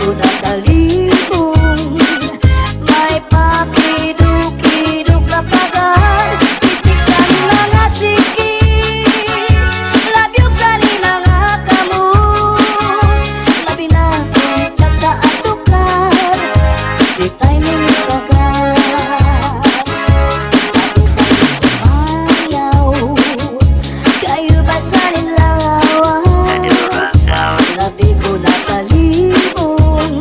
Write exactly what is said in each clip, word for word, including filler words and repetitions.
ko nakalibong. May pakidukidok na pagan, titik sa mga siki. Labyog sa ni mga kamot, labi na kung chat sa atukar. Di timing pagan. Pati tayo sumayaw. Kayo ba sa nin lawas? Labi ko nakalibong.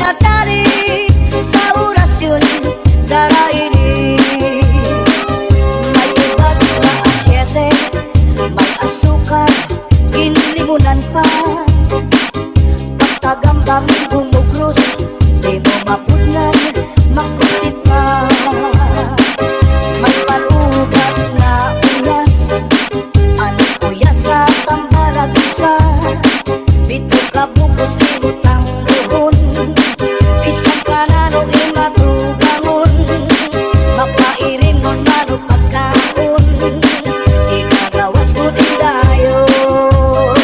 Natali sa orasyon, daraili. May iba nga asyete, may asukar, ginlimunan pa. Pagtagambang gumugros, di mo mapudngan, makusit pa. May parugat nga uyas, ano uyas sa tambalag isa. Dito ka bukos, limot ang buhon. Bisan pa nano imatubangon, mapairimon mano pagkaon. Ikagawas ko din dayon.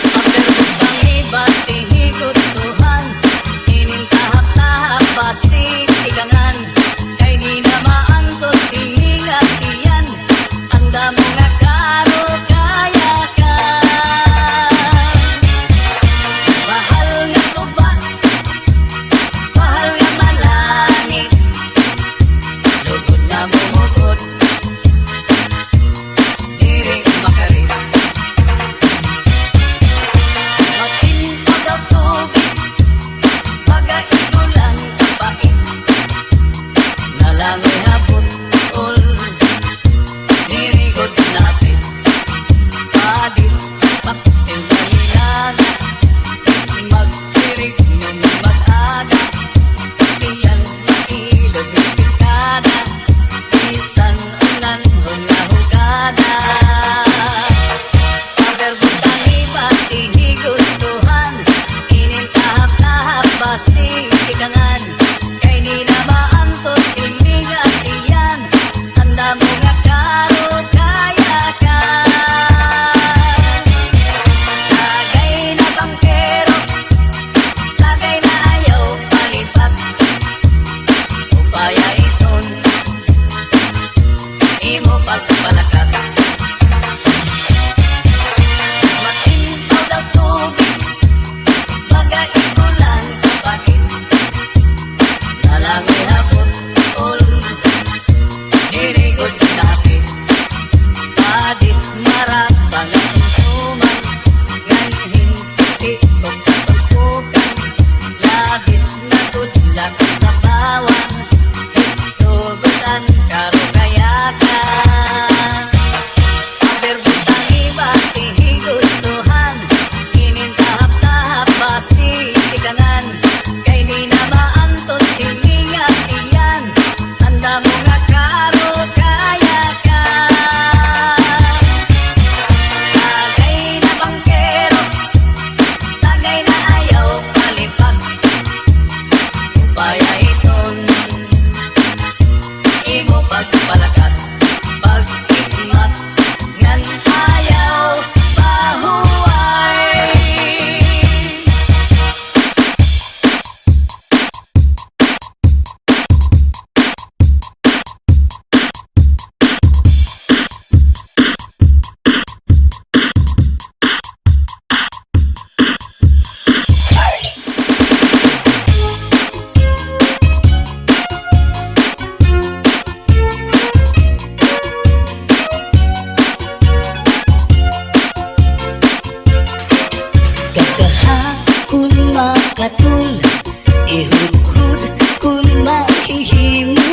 Ang verbong pangibat, higustuhan, inintahap-tahap, basi tikangan, kay di na maantos, hininga tiyan, an damo nga karukayakan. Bahal nga tuba, bahal nga malani, lugod na mumugot. Diri makarit. Masinpag daw tubig, baga igulan kapait. Nalangoy ha but-ol, diri gud napit. Padis, paksin sa milana, magtirik nga mag-aga. Tiyan, mailog, pikada. Bisan unan hon nga hugada. Ang verbong pangibat, higustuhan, inintahap-tahap, basi tikangan, kay di na maantos, hininga tiyan, an damo nga karukayakan. Tagay na bangkero, tagay na ayaw palipat. Upaya iton, imo pagpalakat. Masinpag daw tubig, baga igulan kapait. Nalangoy ha but-ol, diri gud napit. Padis marasa nga sumsuman, nganhin puti ug katulpokan, labis na gud la kasabawan, hitsugod an karukayakan. Ang verbong pangibat, higustuhan, inintahap-tahap, basi tikangan, kay di na maantos, hininga tiyan, an damo nga karukayakan. Tagay na bangkero, tagay na ayaw palipat. Upaya iton, imo pagpalakat, pag-igmat, ngan ayaw pahuway. Kagahapon makatul, ihudhud kon mahihimo,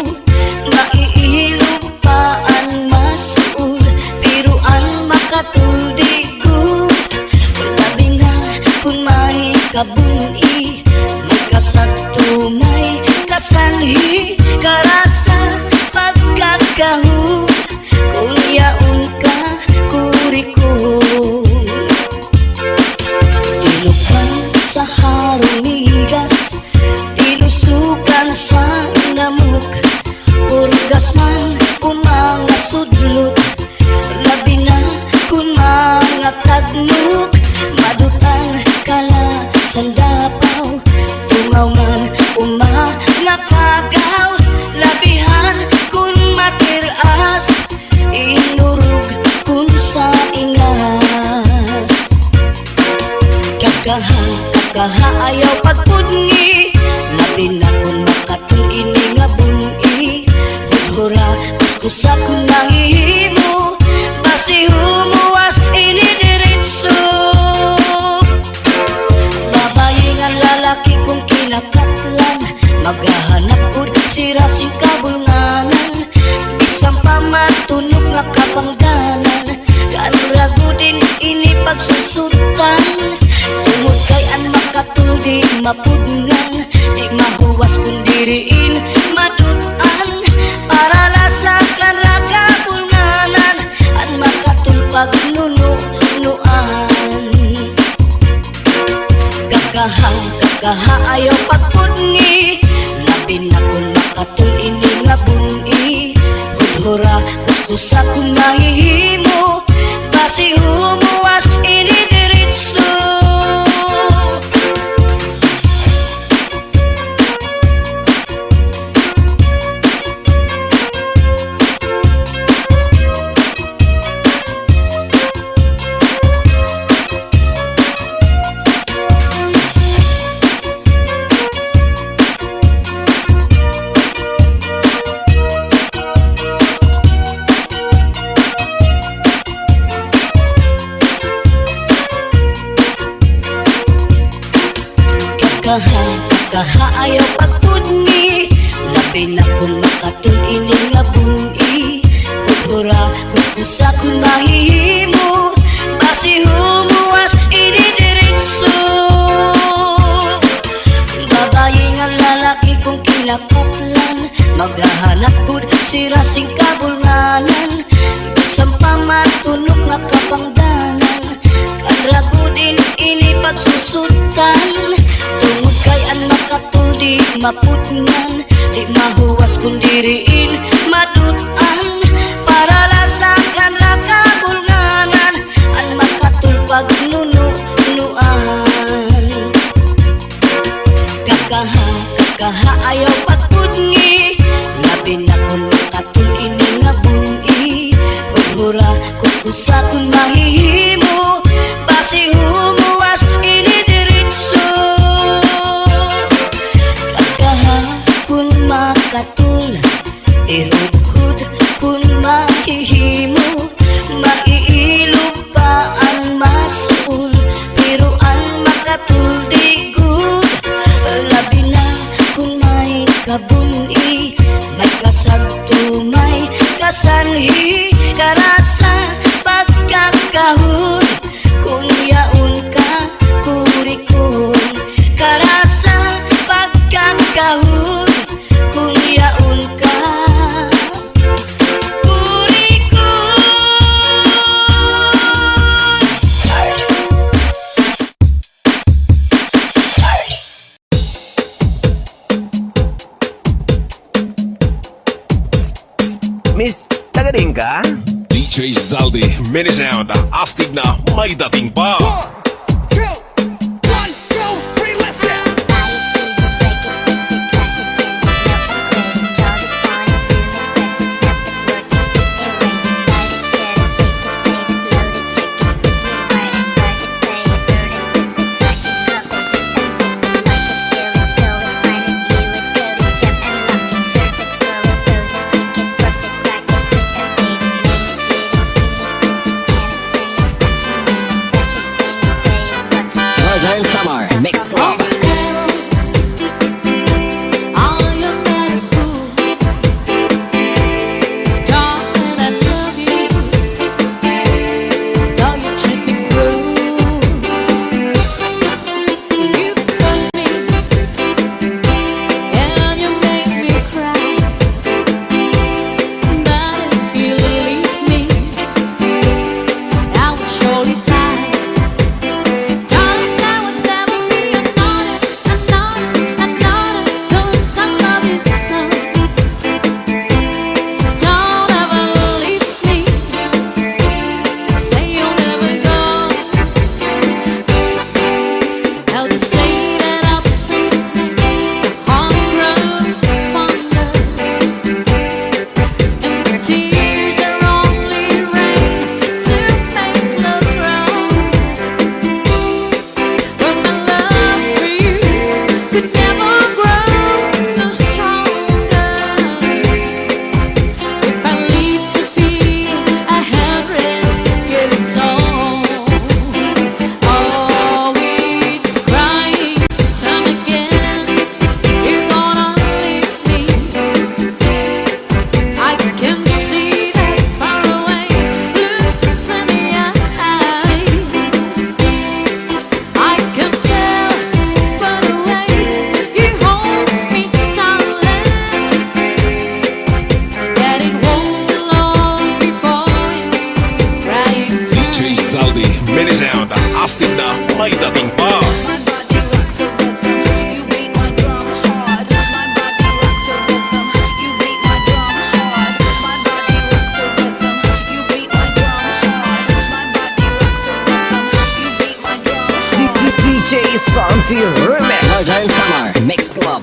maiilog pa an masuol, pero an makatul di gud. Labi nga kon may kabun-i, may kasakto, may kasanhi, karasa, pagkakahu, kon yaon ka kurikon. Tinukban sa harong migas, Uma nga kagaw, labihan kun matir-as, inurog kun sa ingas. Kakaha, kakaha, ayaw pagpudngi, labi na kun makatul ini nga bun-i. Hudhura, kuskusa kun mahihimo, basi humuwas ini diretso. Babayi ngan lalaki kon kinakaplan, maghahanap gud sira sin kabulnganan. Bisan pa matunok nga kapangdanan, kan ra gud ini pagsusutan. Tungod kay an makatul di mapudngan, di mahuwas kon diri in madut-an. Para la sa kan ra kabulnganan, an makatul pagnununuan. Kakaha, kakaha, ayaw pagpudngi, labi na kon makatul ini nga bun-i. Hudhura, kuskusa kon mahihimo, basi humuwas ini diretso. Kakaha, kakaha, ayaw pagpudngi, labi na kon makatul ini nga bun-i. Hudhura, kuskusa kon mahihimo, basi humuwas ini diretso. Babayi ngan lalaki kon kinakaplan, maghahanap gud sira sin kabulnganan. Bisan pa matunok nga kapangdanan, kan ra gud ini pagsusutan. Tungod kay an makatul di mapudngan, di mahuwas kon diri in madut-an. Para la sa kan ra kabulnganan, an makatul pagnununuan. Kakaha, kakaha, ayaw pagpudngi, labi na kon makatul ini nga bun-i. Hudhura, kuskusa kon mahihimo, basi humuwas ini diretso. Kakaha kon makatul, ihudhod kon mahihimo, maiilob pa an masul, pero an makatul di gud. Labi na kon may kabun-i, may kasagto, may kasanhi, karasa, pagkakahon, kon yaon ka, kurikon, karasa, pagkakahon, kon yaon ka. Miss, taga diin ka? D J Zaldi, Mini Sound, astig na may dating pa. One, two, one, two, three, let's go! Dating pa. D J Santi Remix. Northern Samar Mix Club.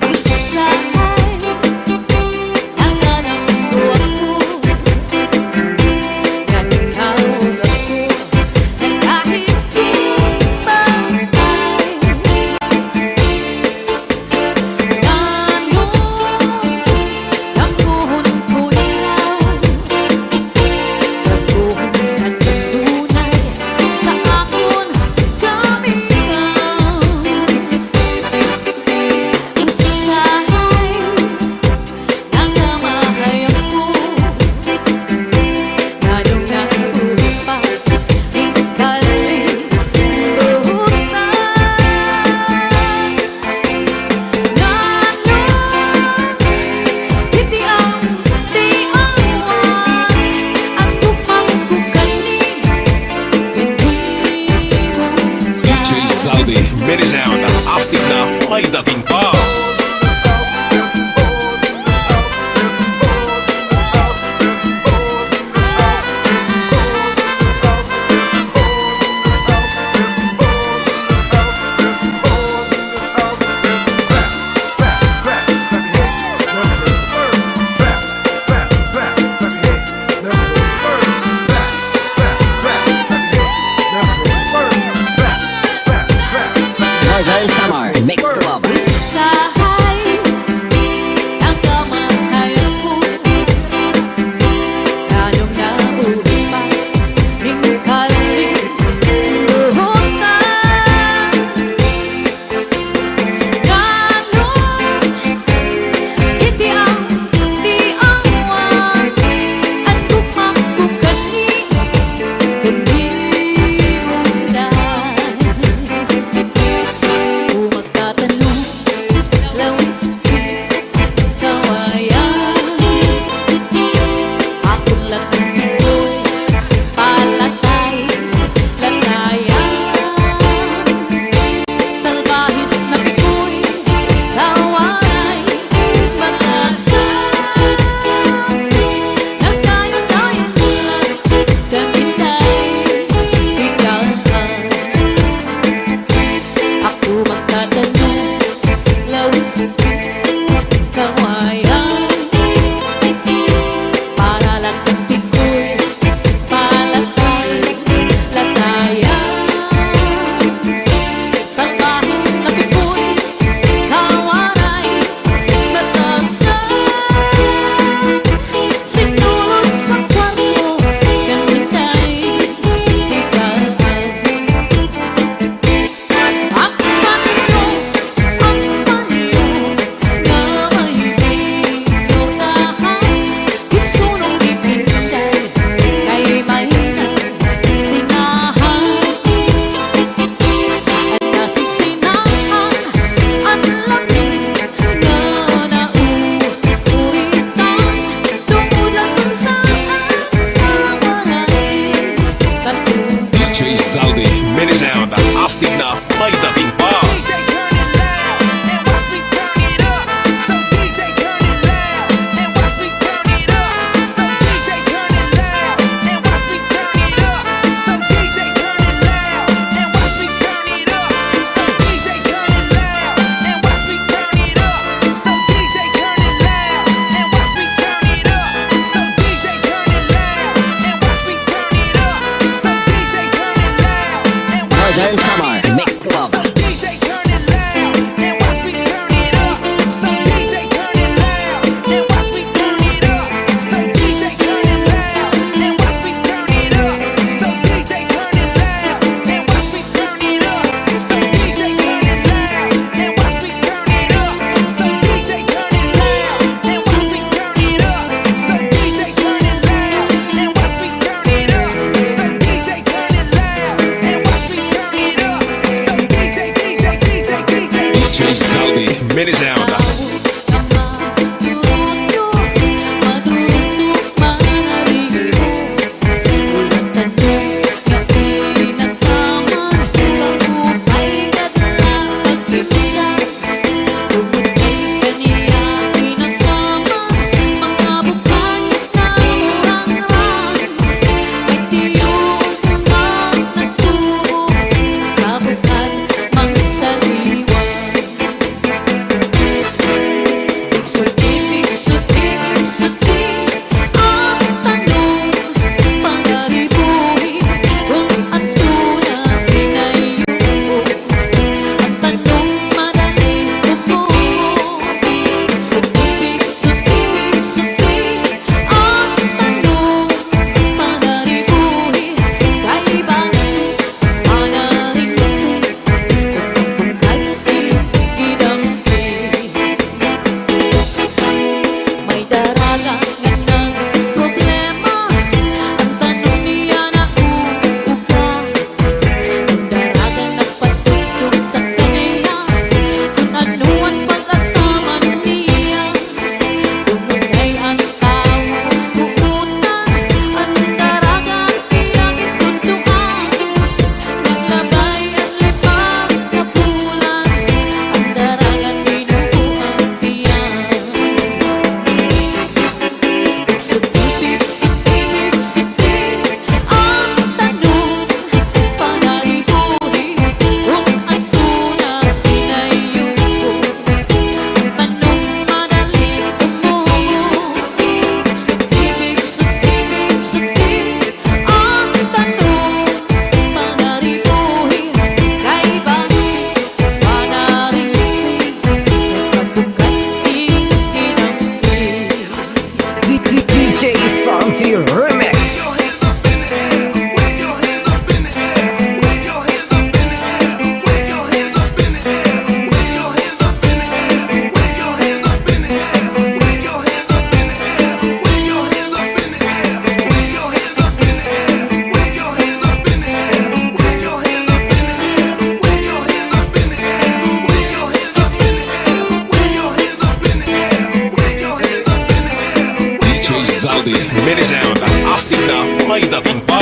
Mini Sound, astig na, may dating pa.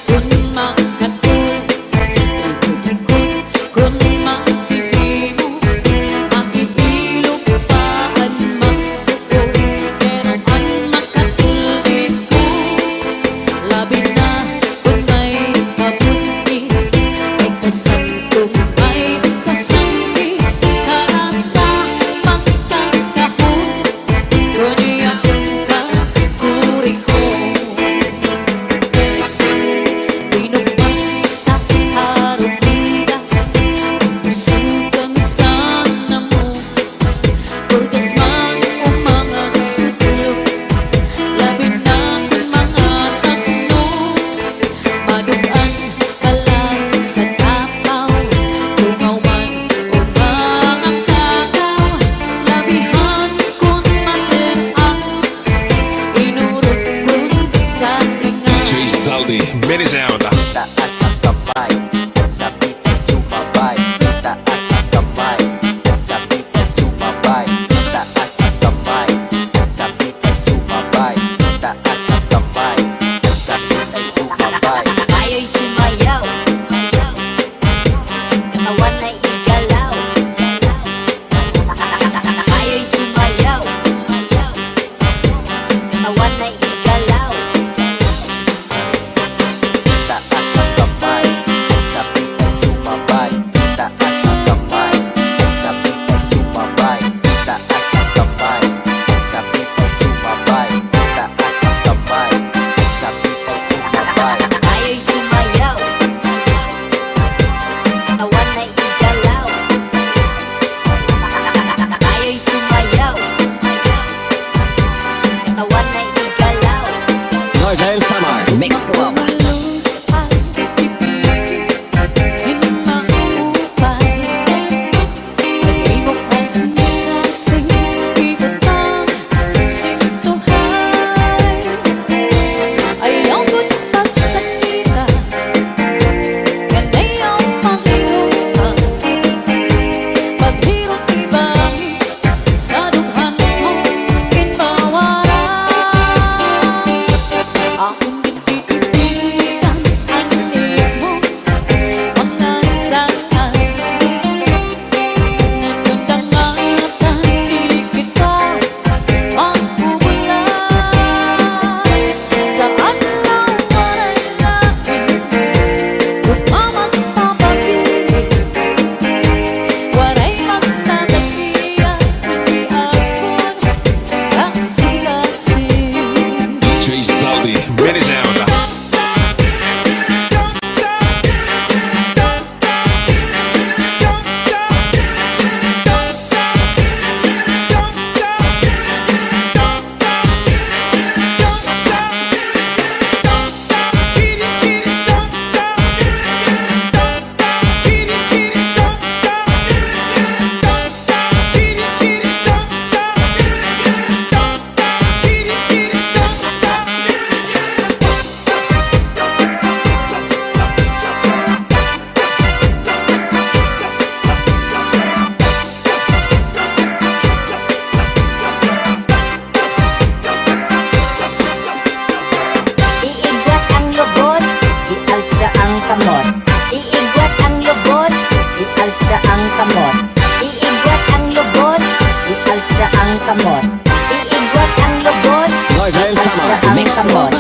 Kun makatul-, kun maihimo, maiilog pa an masukol, pero an makatul-, di ko, labi na kun may pabunti, ay kasabton, may kasandi, karasa, pagkakahon. Madug-an ka la sa tapaw, tungaw man o mga kakaw, labihan kun mataas, inurot kun sa tinga. J Zaldy, Mini Sound. Taas ang kamay, at sabi ay sumabay. Taas ang kamay, at sabi ay sumabay. Taas ang kamay, at sabi ay sumabay. Taas ang kamay, at sabi ay sumabay. Tayo'y sumayaw, katawan ay igalaw. Tayo'y sumayaw, katawan ay igalaw. Taas ang kamay, at sabi ay sumabay. Taas ang kamay, at sabi ay sumabay. Taas ang kamay, at sabi ay sumabay. Taas ang kamay, at sabi ay sumabay. Tayo'y sumayaw, katawan ay igalaw. Tayo'y sumayaw, katawan ay igalaw. Northern Samar Mix Club. J Zaldy, Mini Sound. Iigwat ang lubot, ialsa ang kamot. Iigwat ang lubot, ialsa ang kamot. Iigwat ang lubot, ialsa ang kamot. Iigwat ang lubot, Northern Samar Mix Club.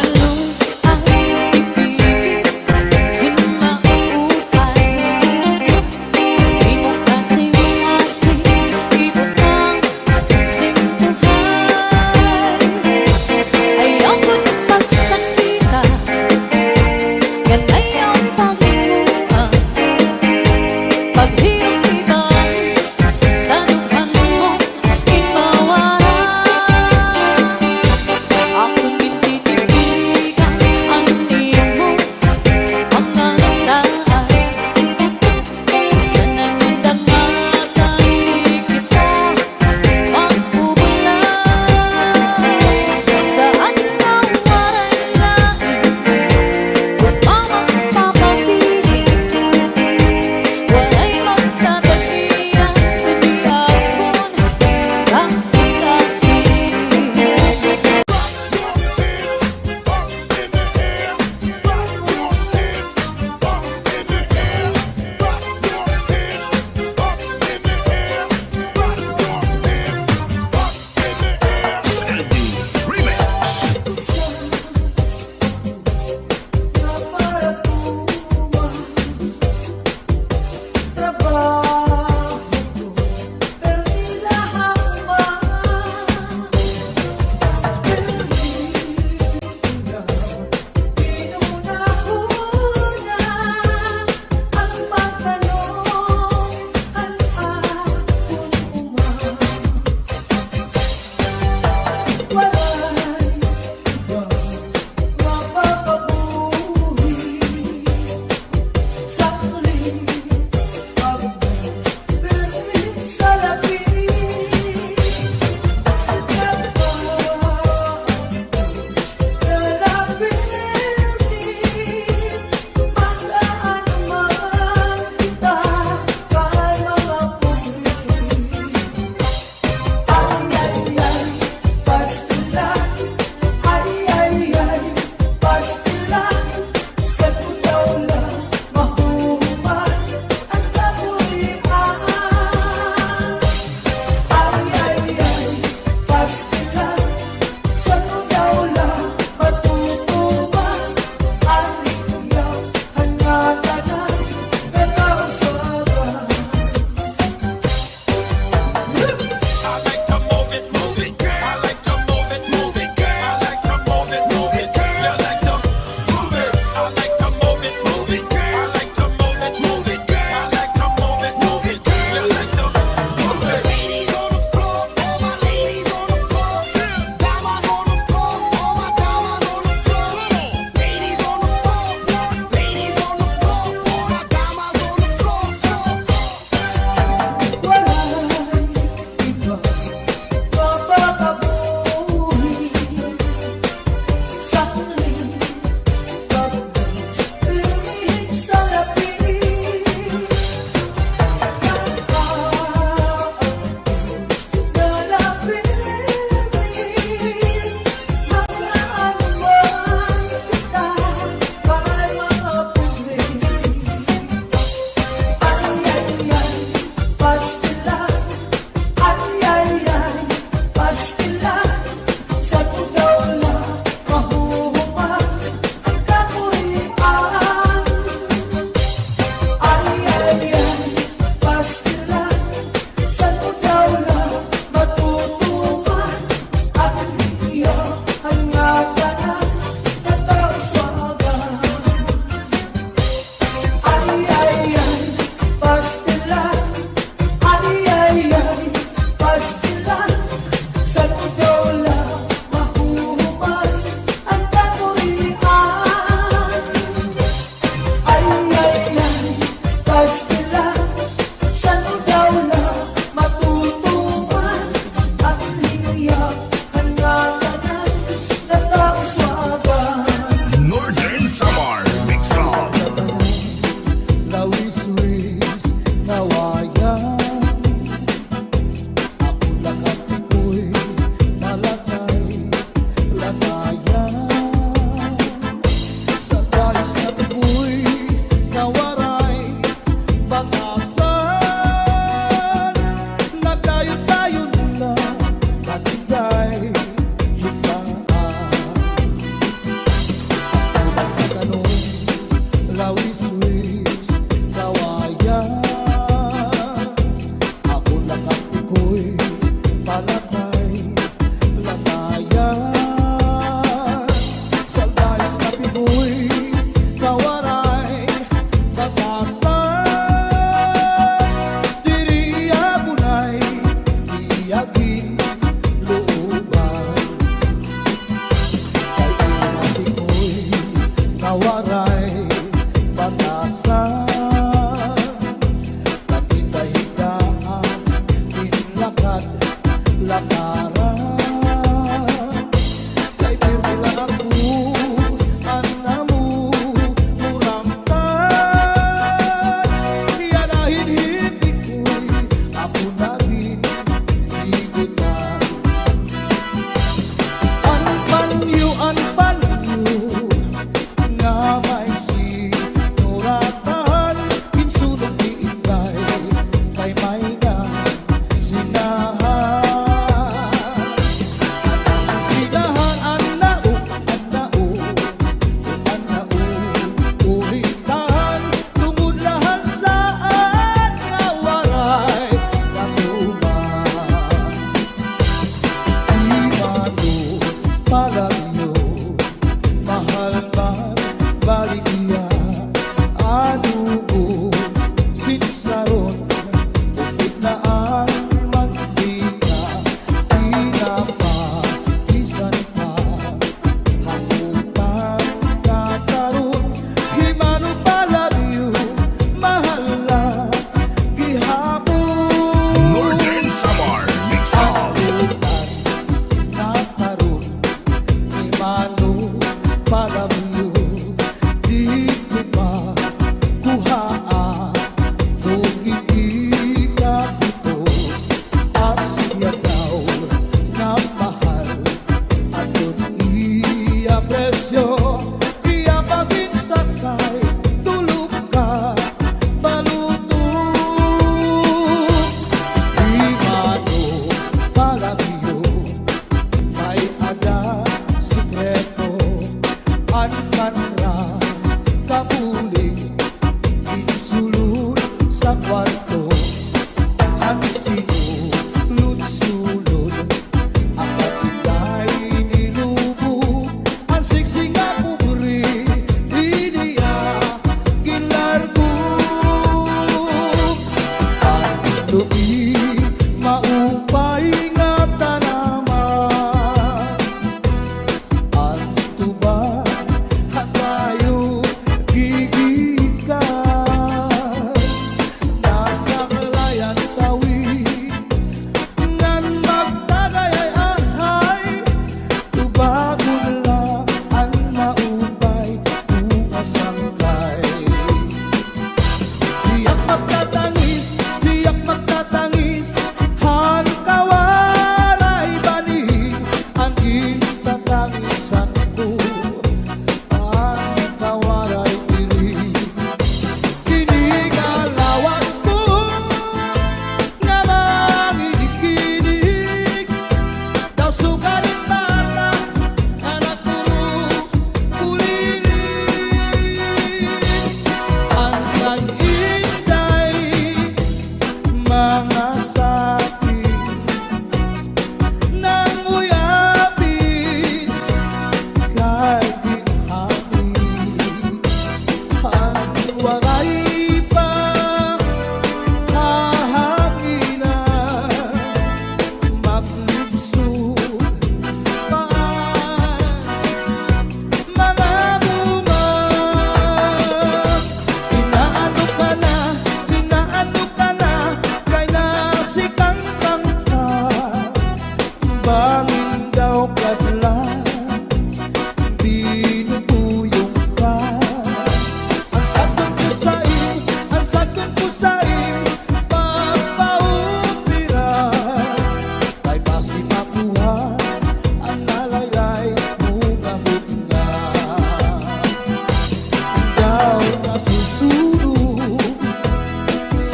Northern Samar Mix Club. Bangin daw kadlan, binubuyong ka. An sadton ko sa im, an sadton ko sa im, magpa-opera. Kay basi makuha an nalaylay mo nga butnga. Daw nasusunog,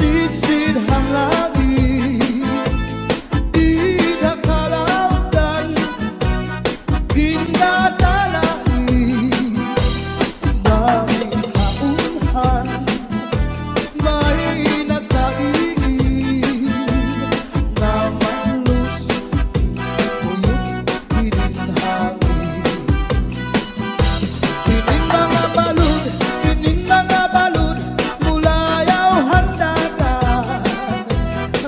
sidsid han langit, dida kalawdan, ginadala ni bangin haunhan, may nagkaingin nga mahulog, kuyog hinin hangin. Hinin mga balod, hinin mga balod, mulayaw han dagat,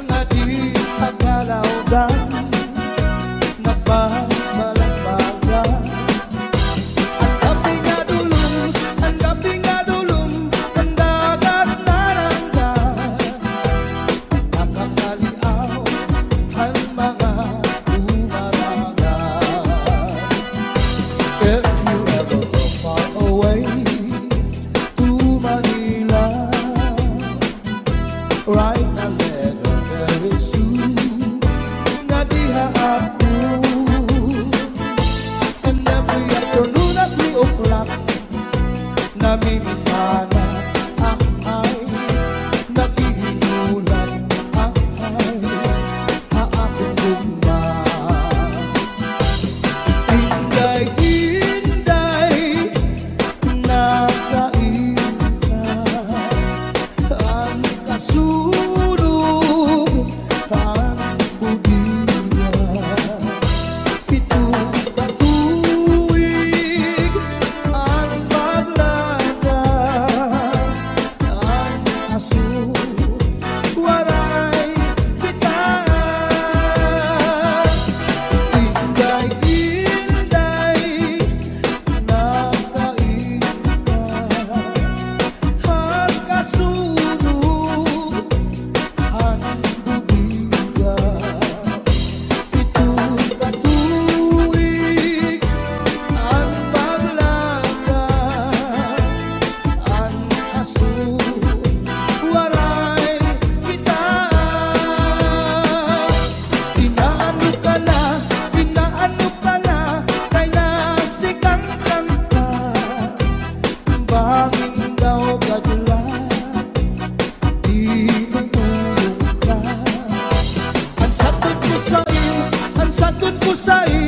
nga dida kalawdan, nagbabalagbagan. An gab-i nga dulom, an gab-i nga dulom, an dagat narangga. Nakakaliaw han mga dumarangan. If you ever go far away to Manila, write a letter very soon. Nadiha ako. And every afternoon at three o'clock, namimintana, ahay, naghihinulat, ahay, ha akon gugma. Inday, Inday, nakain ka, an kasunog han bodega. Pito ka tuig an paglaga, an aso waray kita. Inday, Inday, nakain ka han kasunog han bodega. Pito ka tuig an paglaga, an aso waray kita. Inaano ka na, inaano ka na, kay nasikangkang ka. Bangin daw kadlan, di mo tulong ka. An sadton ko sa im, an sadton ko sa im,